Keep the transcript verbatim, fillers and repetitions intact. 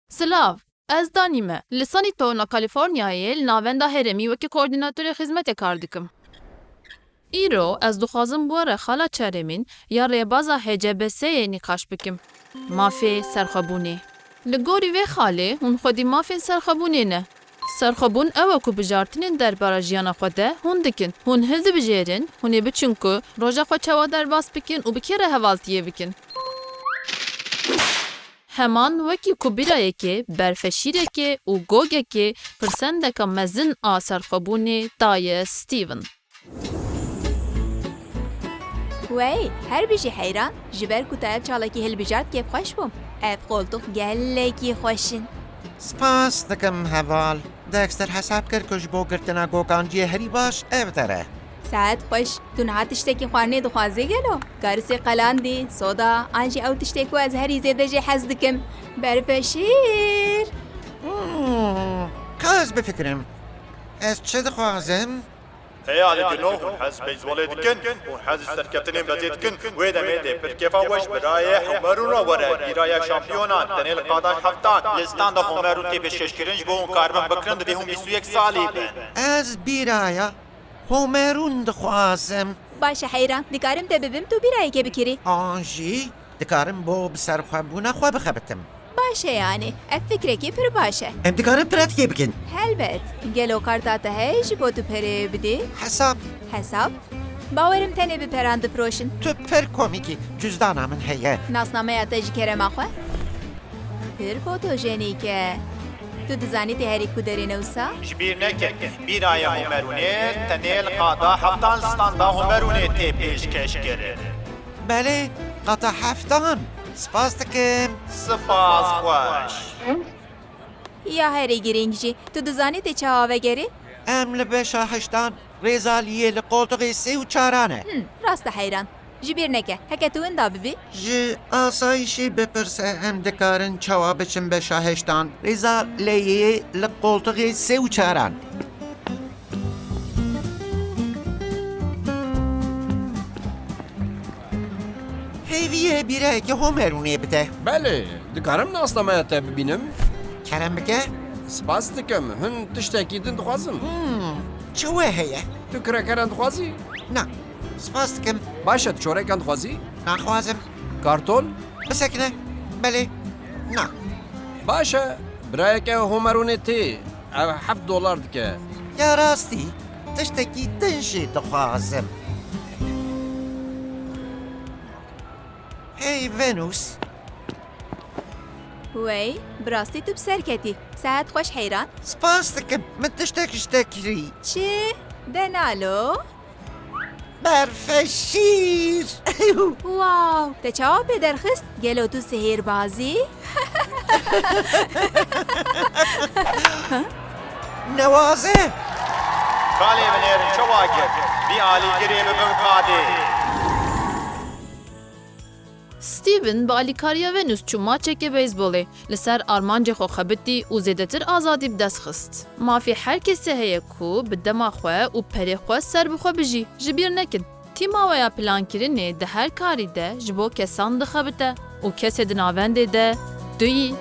Silav, ez Danî me. Li Sunnytown a Kalîforniyayê li Navenda Herêmî wekî koordînatorê xizmetê kar dikim. Îro ez dixwazim bi we re xala çeremîn ya rêbaza H C B S'ê nîqaş bikim. Mafê serxwebûnê. Li gorî vê xalê hûn xwedî mafên serxwebûnê ne. Serxwebûn ew e ku bijartinên derbara jiyana xwe de hûn dikin. Hûn hildibijêrin, hûn ê biçin ku roja xwe çawa derbas bikin û bi kê re hevaltiyê bikin. Heman wekî ku birayekê, berfeşîrekê û gogekê pirsendeka mezin a serxwebûnê daye Steven. Wey, her bijî heyran, ji ber ku te ev çalakî hilbijart kêfxweş bûm. Ev qoltûq gelekî xweş in. Spas dikim heval. Dexter hesab kir ku ji bo girtina gokan cihê herî baş ev der e. Saet xweş. Tu niha tiştekî xwarinê dixwazî gelo? Karisê qelandî, soda, an jî ew tiştê ku ez herî zêde jê hez dikim. Berfeşîr! Hmm, ka ez bifikirim. Ez çi dixwazim? Hey alîgino, hûn hez beyzbolê dikin? Hûn hez ji serkeftinên bezê dikin? Wê demê dê pir kêfa we ji birayê Homerûn re were, bîraya şampiyonan, tenê li qada heftan, li standa Homerûn tê pêşkêşkirin, ji bo hûn karibin bikirin, divê hûn bîst û yek salî bin. Ez bîraya Homerûn dixwazim. Baş e heyran, dikarim te bibim tu bîrayekê bikirî? An jî dikarim bo bi serxwebûna xwe bixebitim. Baş e yani, ev fikrekî pir baş e. Em dikarin piratîkê bikin. Helbet. Gelo karta te heye ji bo tu perê bidî? Hesab. Hesab? Bawerim tenê bi peran difiroşin. Tu pir komîk î. Cüzdana min heye. Nasnameya te ji kerema xwe? Pir fotojenîk e. Tu dizanî tê herî ku derê ne wisa? Ji bîr neke, bîraya Homerûnê tenê li qada heftan li standa Homerûnê tê pêşkêşkirin. Belê, qata heftan. Spas dikim. Spas xweş. Ya herî girîng jî, tu dizanî tê çawa vegerî? Em li beşa heştan, rêza li yê li qoltuxê sê û çaran e. Hmm, rast e heyran. Ji bîr neke, heke tu winda bibî. Ji asayîşê bipirse, em dikarin çawa biçin beşa heştan. Rêza leyê li qoltuxê sê û çaran. Hêviyê bîrayekî Homerûnê bide. Belê, dikarim nasnameya te bibînim? Kerem bike. Spas dikim, hin tiştekî din dixwazim. Hmm, çi we heye? Tu kirekeran dixwazî? Na, spas dikim. Baş e, tu çorekan dixwazî? Naxwazim. Karton? Bisekine. Belê. Na. Baş e, birayeke Homerûnê tê. Ev heft dolar dike. Ya rastî, tiştekî din jî dixwazim. Hey Venus. Wey, bi rastî tu bi ser ketî. Sehet xweş heyran. Spas dikim, min tiştek ji te kirî. Çi? De nalo? Berfeşîr. Wow, te çawa pê derxist? Gelo tu sihêrbaz î? Newaze. Kalê binêrin çawa girt? Vî alîgirê bi bin qadê. Steven bi alîkariya Venus çû maçeke beyzbolê. Li ser armancê xwe xebitî û zêdetir azadî bi dest xist. Mafê her kesê heye ku bi dema xwe û perê xwe ser bi xwe bijî. Ji bîr nekin, tîma we ya plankirinê di her karî de ji bo kesan dixebite û kesê di navendê de tu yî.